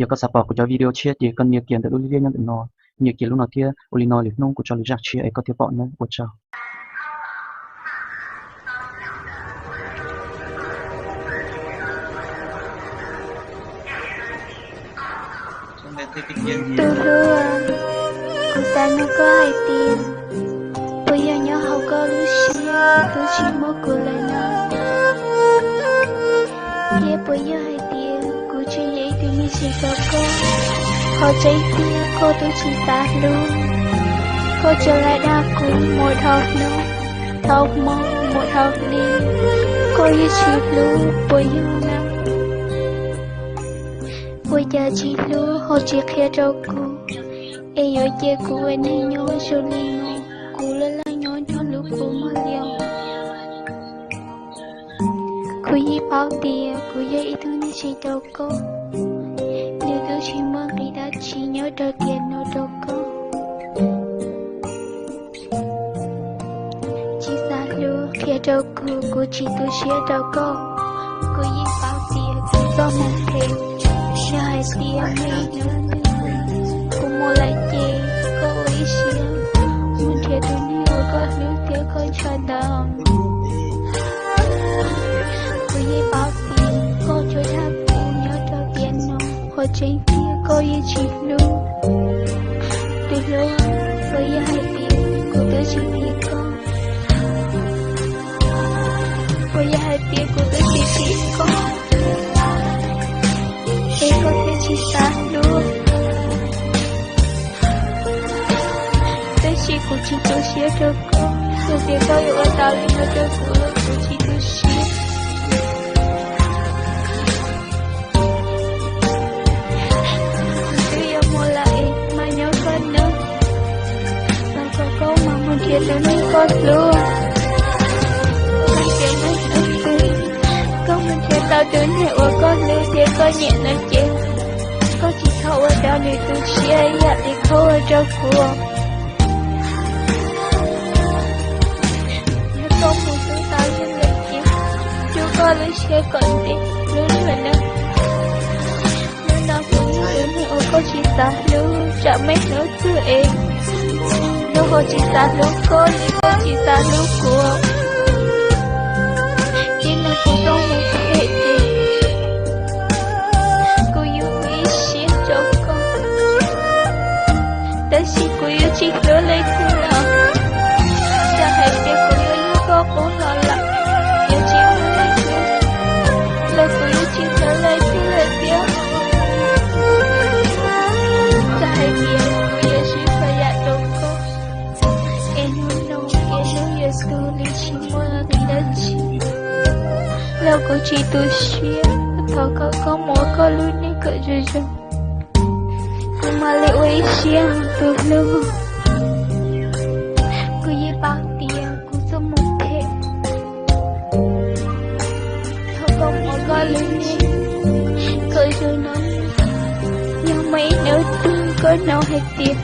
Koj xav pom kuv cov video tshiab ces koj nias kiag ntawm lub liab nyob ntawm no, nias kiag lub no thiab. Ua li no lwm hnub kuv tso li zaj tshiab es koj thiaj pom na. Ua tsaug. Tus hlub, kuv xav nug koj hais tias, puas yog nyob hauv koj lub siab twb tsis muaj kuv lawm no? Thiab puas yog hais tias kuv tsis yog ib tug neeg tsis tau koj? Qhov tseeb tiag koj twb tsis xav hlub, koj tsuas lam dag kuv mus dhau hnub, dhau hmo, mus dhau hli, koj yeej tsis hlub puas yog na? Ua cas tsis hlub ho tsis qhia rau kuv, es yuav cia kuv ua neeg nyob zoo li no, kuv laj laj nyob nrog lub kua muag li os. Kuv yeej paub tias kuv yog ib tug neeg tsis tau koj, nws twb tsis muaj nqis dab tsi nyob rau tiam no rau koj. Tsis xav hlub qhia rau kuv, kuv tsis tu siab rau koj. Kuv yeej paub tias kuv txoj hmoo phem, yog hais tias muaj ib hnub twg kuv mus lawm ces koj ua ib siab mus nrhiav tus neeg uas koj hlub thiab koj ntshaw ntawd. Kuv yeej paub tias koj tsuas dag kuv nyob rau tiam no, qhov tseeb tiag koj yeej tsis hlub. Tus hlub, puas yog hais tias kuv twb tsis phim koj? Puas yog hais tias kuv twb tsis phim koj, es koj thiaj tsis xav hlub? Tab sis kuv tsis tu siab rau koj, yog tias koj yuav ua tau li no rau kuv los kuv tsis tu siab. Kuv twb yuav mus lawm es mas nyob koj nawb, los kom koj mas mus nrhiav tus neeg koj hlub. Hais tias muaj hnub twg koj mus nrhiav tau tus neeg uas koj hlub thiab koj nyiam no ces koj tsis txhob ua rau nws tu siab ib yam li koj ua rau kuv. Yog koj mus hlub tau leej lawm ces rub koj lub siab kom ntev hlub nws nawb. Hnub no kuv yog tus neeg uas koj tsis xav hlub, tsam muaj hnub twg es koj ho tsis xav hlub koj li koj tsis xav hlub kuv. Tib no kuv txoj hmoo phem ces kuv yuav ua ib siab rau koj, tab sis kuv yuav tsis hlub leej twg lawm. Txawm hais tias kuv yuav yug koj qub los lawm, yuav tsis hlub leej twg, los kuv yuav tsis hlub leej twg lawm thiab. Txawm hais tias kuv yuav sib txhua yam rau koj, es hnub no es hnub yuav tu li tsis muaj nqis dab tsi, los kuv tsis tu siab. Thov koj, koj mus ua koj lub neej kom zoo zoo, kuv mam li ua ib siab tus hlub. Kuv yeej paub tias kuv txoj hmoo phem, thov koj mus ua koj lub neej kom zoo no. Yog muaj ib hnub twg koj hnov hais tias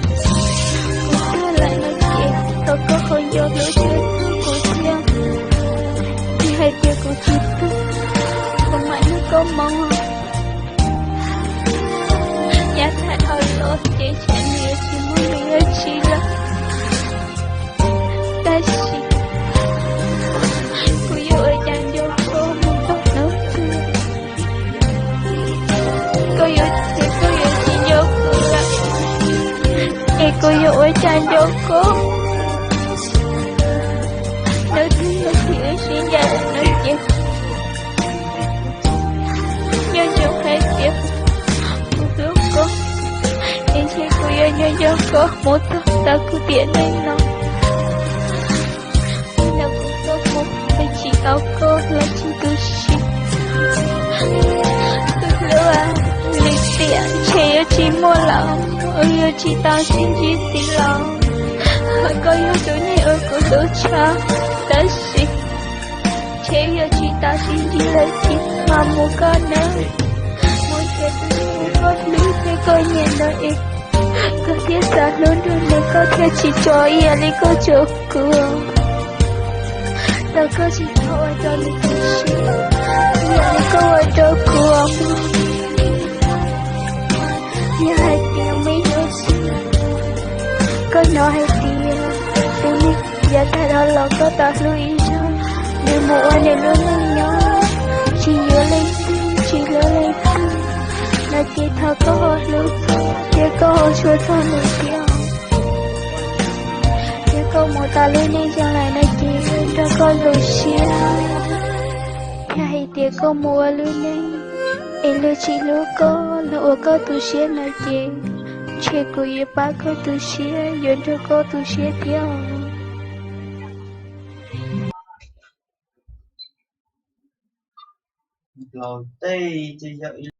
kuv tuag lawm no ces thov koj ho nco hlub thiab hlub kuv thiab. Yog hais tias kuv tsis tuag, kuv mam nrog koj mus. Yav tag dhau los ces tsam nws yuav tsis muaj nqis dab tsi lawm, tab sis kuv yuav ua cas nco koj mus txog hnub twg? Koj yuav, koj yuav tsis nco kuv lawm, es kuv yuav ua cas nco koj? Hnub twg yog thaum wb sib ncaim lawm no ces nco ntsoov hais tias kuv hlub koj, es ntshe kuv yuav nco nco koj mus txog tau kuv tiam neej no. Hnub no kuv tuaj mus, kuv tsis tau koj los tsis tu siab. Tus hlub, lwm tiam ntshe yuav tsis muaj lawm, wb yuav tsis tau sib ntsib ntxiv lawm. Koj yog tus neeg uas kuv hlub tshaj, tab sis ntshe yuav tsis tau sib ntsib lawm thiab. Mas mus koj nawb, mus nrhiav tus neeg uas koj hlub thiab koj nyiam ntawd es koj thiaj xav hlub nrog nws, koj thiaj tsis tso ib yam li koj tso kuv. Thov koj tsis txhob ua rau nws tu siab ib yam li koj ua rau kuv. Yog hais tias muaj ib hnub twg koj hnov hais tias tus neeg yav tag los koj tau hlub ib zaug, nws mus ua nws lub neej nyob, tsis yuav leej twg, tsis hlub leej twg no ces thov koj ho hlub thiab koj ho tshua txog nws thiab. Yog koj mus tas lub neej zoo lawm no ces nrog koj zoo siab. Yog hais tias koj mus ua lub neej es luag tsis hlub koj, luag ua koj tu siab no ces ntshe kuv yuav pab koj tu siab, yuav nrog koj tu siab thiab os. Laus tej ces yog ib